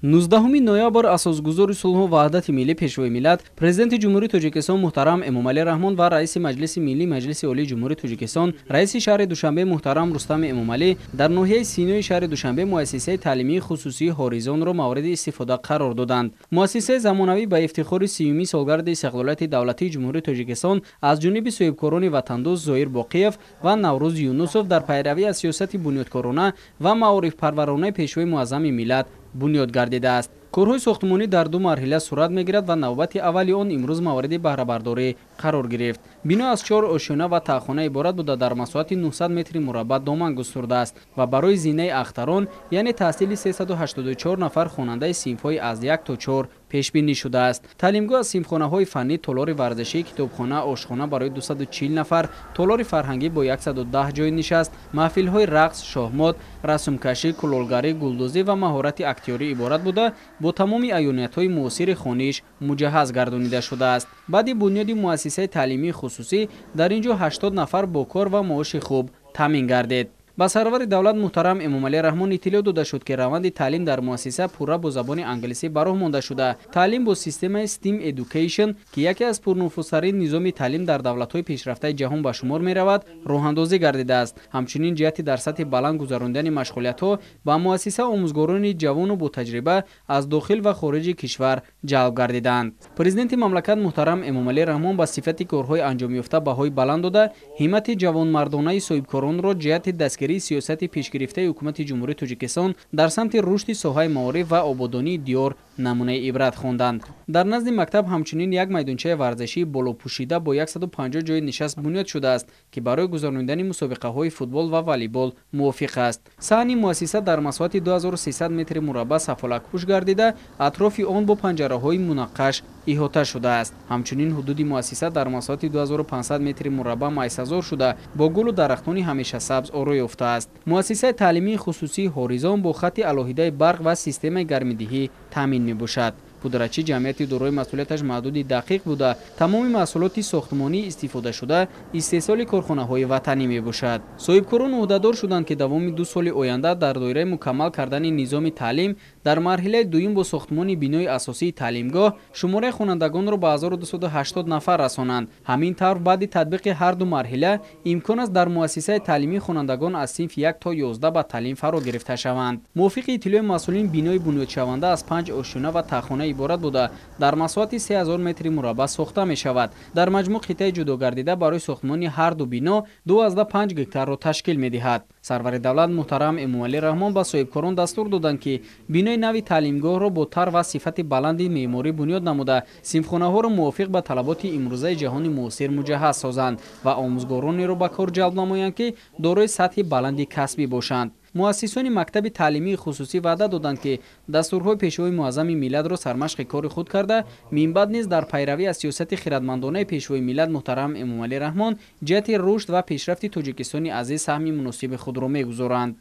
19 ноябр асосгузори сулҳу ваҳдати миллӣ, Пешвои миллат, Президенти Ҷумҳурии Тоҷикистон муҳтарам Эмомалӣ Раҳмон ва раиси Маҷлиси Миллӣ Маҷлиси Олии Ҷумҳурии Тоҷикистон, раиси шаҳри Душанбе муҳтарам Рустам Эмомалӣ дар ноҳияи Синои шаҳри Душанбе муассисаи таълимии хусусии Ҳоризонро мавриди истифода қарор доданд. Муассисаи замонавӣ ба ифтихори 30-юми солгарди истиқлолияти давлатии Ҷумҳурии Тоҷикистон аз ҷониби соҳибкорони ватандӯст Зоир Боқиев ва Наврӯз Юнусов дар пайравӣ аз сиёсати бунёдкорона ва маорифпарваронаи Пешвои муаззами миллат бунёд гардидааст. Корҳои сохтмонӣ дар ду марҳила сурат мегирад ва навбати аввали он имрӯз мавриди баҳрабардорӣ қарор гирифт. Бино аз 4 ошёна ва таҳхона иборат буда, дар масоҳати 900 метри мураббаъ доман густурдааст ва барои зинаи ахтарон, яъне таҳсили 384 нафар хонандаи синфҳои аз 1 то 4 пешбинӣ шудааст. Таълимгоҳ аз синфхонаҳои фаннӣ, толори варзишӣ, китобхона, ошхона барои 240 нафар, толори фарҳангӣ бо 110 ҷойи нишаст, маҳфилҳои рақс, шоҳмот, расмкашӣ, кулолгарӣ, гулдӯзӣ ва маҳорати актёрӣ иборат буда, бо тамоми аёниятҳои муосири хониш муҷаҳҳаз гардонида шудааст. Баъди бунёди муассисаи таълимии хусусӣ дар ин ҷо 80 нафар бо кор ва маоши хуб таъмин гардид. Ба сарвари давлат муҳтарам Эмомалӣ Раҳмон иттилоъ дода шуд, ки раванди таълим дар муассиса пурра бо забони англисӣ ба роҳ монда шуда, таълим бо системаи STEAM Education, ки яке аз пурнуфузтарин низоми таълим дар давлатҳои пешрафтаи ҷаҳон ба шумор меравад, роҳандозӣ гардидааст. Ҳамчунин ҷиҳати дар сатҳи баланд гузарондани машғулиятҳо ба муассиса омӯзгорони ҷавону ботаҷриба аз дохил ва хориҷи кишвар ҷалб гардиданд. Президенти мамлакат муҳтарам Эмомалӣ Раҳмон ба сифати корҳои анҷомёфта баҳои баланд дода, ҳиммати ҷавонмардонаи соҳибкоронро ҷиҳати дастгирии сиёсати пешгирифтаи ҳукумати Ҷумҳурии Тоҷикистон дар самти рушди соҳаи маориф ва ободонии диёр намунаи ибрат хонданд. Дар назди мактаб ҳамчунин як майдончаи варзишии болопӯшида бо 150 ҷойи нишаст бунёд шудааст, ки барои гузаронидани мусобиқаҳои футбол ва волейбол мувофиқ аст. Саҳни муассиса дар масоҳати 2300 метри мураббаъ сафолакпӯш гардида, атрофи он бо панҷараҳои мунаққаш иҳота шудааст. Ҳамчунин ҳудуди муассиса дар масоҳати 2500 метри мураббаъ майсазор шуда, бо гулу дарахтони ҳамешасабз орои ёфтааст. Муассисаи таълимии хусусии Ҳоризон бо хатти алоҳидаи барқ ва системаи гармидиҳӣ таъмин мебошад. Пудрачи ҷамъияти дорои масъулияташ маҳдуди дақиқ буда, тамоми маҳсулоти сохтмонӣ истифодашуда истеҳсоли корхонаҳои ватанӣ мебошад. Соҳибкорон ӯҳдадор шуданд, ки давоми 2 соли оянда дар доираи мукаммал кардани низоми таълим дар марҳилаи дуюм бо сохтмони бинои асосии таълимгоҳ шумораи хонандагонро ба 1280 нафар расонанд. Ҳамин тавр, баъди татбиқи ҳар ду марҳила имкон аст дар муассисаи таълимии хонандагон аз синфи 1 то 11 ба таълим фаро гирифта шаванд. Мувофиқи иттилои масъулин, бинои бунёдшаванда аз 5 ошёна ва таҳхона иборат буда, дар масоҳати 3000 метри мураббаъ сохта мешавад. Дар маҷмӯъ қитъаи ҷудогардида барои сохтмони ҳар ду бино 2,5 гектарро ташкил медиҳад. Сарвари давлат муҳтарам Эмомалӣ Раҳмон ба соҳибкорон дастур доданд, ки бинои нави таълимгоҳро бо тарҳ ва сифати баланди меъморӣ бунёд намуда, синфхонаҳоро мувофиқ ба талаботи имрӯзаи ҷаҳони муосир муҷаҳҳаз созанд ва омӯзгоронеро ба кор ҷалб намоянд, ки дорои сатҳи баланди касбӣ бошанд. Муассисони мактаби таълимии хусусӣ ваъда доданд, ки дастурҳои Пешвои муаззами миллатро сармашқи кори худ карда, минбаъд низ дар пайравӣ аз сиёсати хиратмандонаи Пешвои миллат муҳтарам Эмомалӣ Раҳмон ҷиҳати рушд ва пешрафти Тоҷикистони азиз саҳми муносиби худро мегузоранд.